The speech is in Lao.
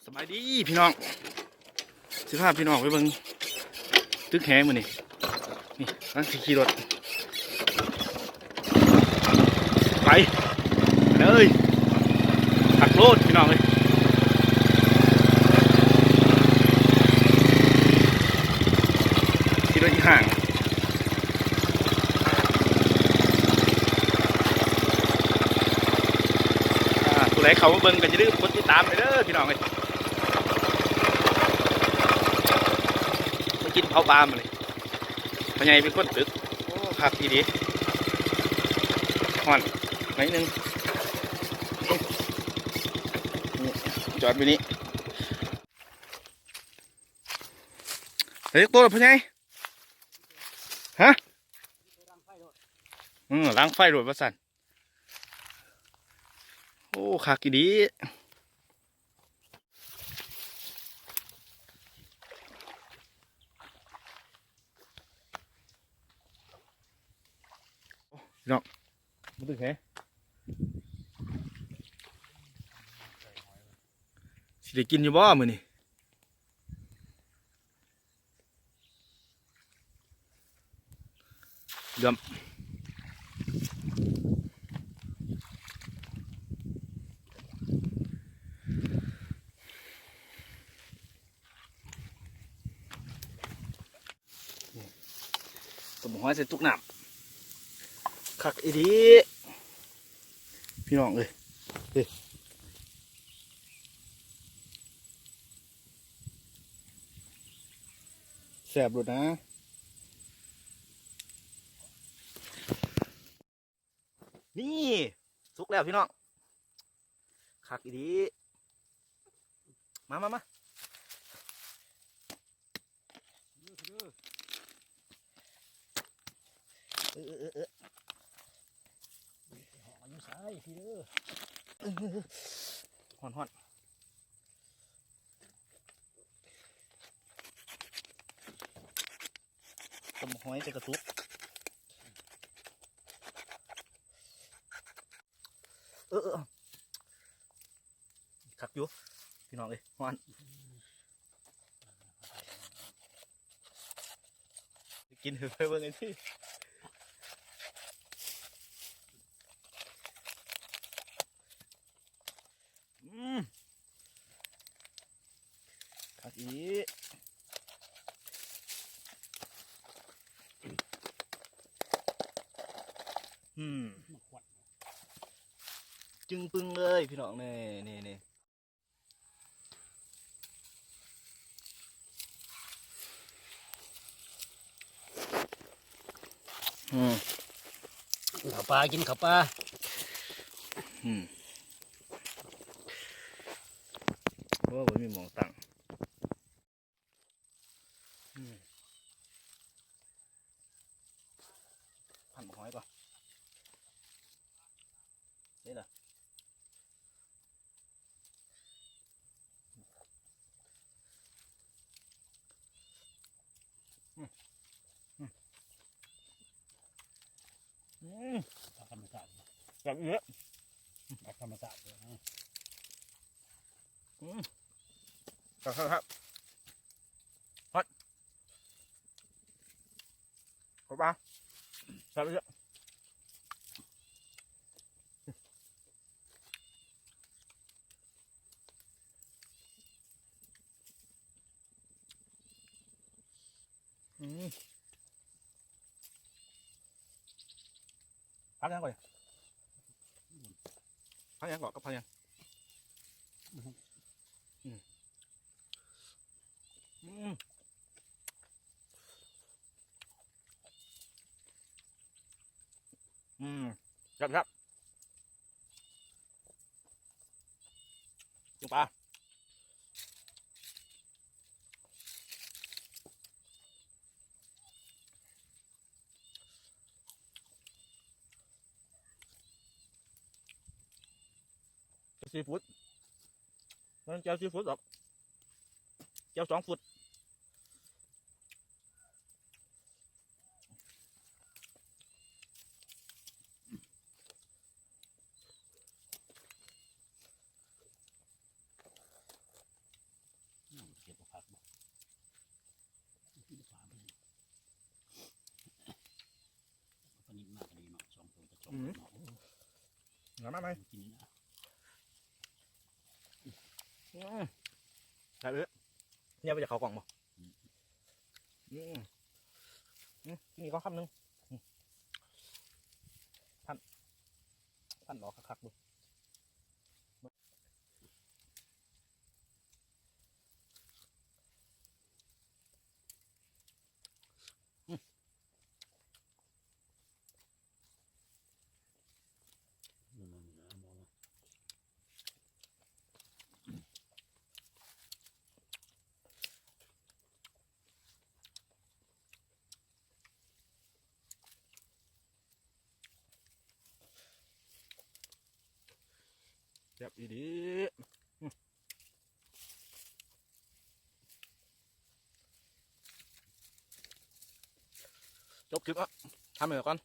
ສະບາຍດີພີ່ນ້ອງ ຊິພາພີ່ນ້ອງໄປເບິ່ງຕຶກແຫມື້ນີ້ ນີ້ກຳລັງຊິຂີ່ລົດໄປເລີຍ ຄັກໂລດພີ່ນ້ອງເອີຍ ຂີ່ລົດອີ່ຫ່າງ ອ່າ ຜູ້ໃດເຂົ້າມາເບິ່ງກໍຢ່າລືມກົດຕິດຕາມໄປເດີພີ່ນ້ອງເອີຍ ມາກິນເຜົາປາມື້ນີ້ ພໍ່ໃຫຍ່ເປັນຄົນຕຶກ ໂອ້ ຄັກອີ່ຫຼີ ຮ້ອນໜ້ອຍໜຶ່ງ ນີ້ ຈອດຢູ່ນີ້ ໄດ້ຈັກໂຕລະພໍ່ໃຫຍ່? ຮະ? ເອີ ຫຼັງໄຟໂລດວ່າຊັ້ນ ໂອ້ ຄັກອີ່ຫຼີ ພີ່ນ້ອງ ມາຕຶກແຫ ຊິໄດ້ກິນຢູ່ບໍ່ມື້ນີ້? ເຫຼື້ອມ ຕົ້ມຫອຍໃສ່ຕຸກນ້ຳ ຄັກອີ່ຫຼີ ພີ່ນ້ອງເອີຍ ເອີ ແຊບໂລດນະ ນີ້ ສຸກແລ້ວພີ່ນ້ອງ ຄັກອີ່ຫຼີ ມາ ມາ ມາ ເອີ ເອີ ເອີ ເອີ ຢູ່ໃສ ພີ່ເດີ ເອີ ຮ້ອນໆ ຕົ້ມຫອຍໃສ່ກະຕຸກ ເອີ ເອີ ຄັກຢູ່ ພີ່ນ້ອງເອີຍ ຮ້ອນ ກິນໃຫ້ເບິ່ງໄອ້ທີ່ ອືມ ຄັກອີ່ຫຼີ ອືມ ຈຶ່ງປຶງເລີຍພີ່ນ້ອງ ນີ້ ນີ້ ນີ້ ອືມ ກິນເຂົ້າປ່າ ກິນເຂົ້າປ່າ ອືມ ໂອ້ ບໍ່ມີໝ່ອງຕັ້ງ ອືມ ພັນບັກຫອຍກ່ອນ ເດ້ລະ ອືມ ອືມ ອືມ ປາທຳມະຊາດ ແບບນີ້ ປາທຳມະຊາດ ອືມ ອືມ ຄັກໆ ຮອດ ເຂົ້າປາ ແຊບເລີຍ ອືມ ຜັກຫຍັງກ່ອນ ຜັກຫຍັງກ່ອນ ກັບຜັກຫຍັງ ອືມ ອືມ ອືມ ແຊບໆ ກິນປາ ซีฟู้ด ມັນແຈ່ວຊີຟູດດອກ ແຈ່ວສອງຟຸດ ອ ມາໄໝ? ກິນນີ້ນະ ອືມ ແຊບເລີຍ. ເນຍ ບໍ່ຢາກເຂົ້າກ້ອງບໍ່? ອືມ ອືມ ອືມ ກິນອີກກ່ອນຄຳໜຶ່ງ. ອືມ ພັນ ພັນອອກຄັກໆ ເບິ່ງ. ແຊບອີ່ຫຼີ. ຈົບຄລິບເນາະ ທຳໃຫ້ກ່ອນ.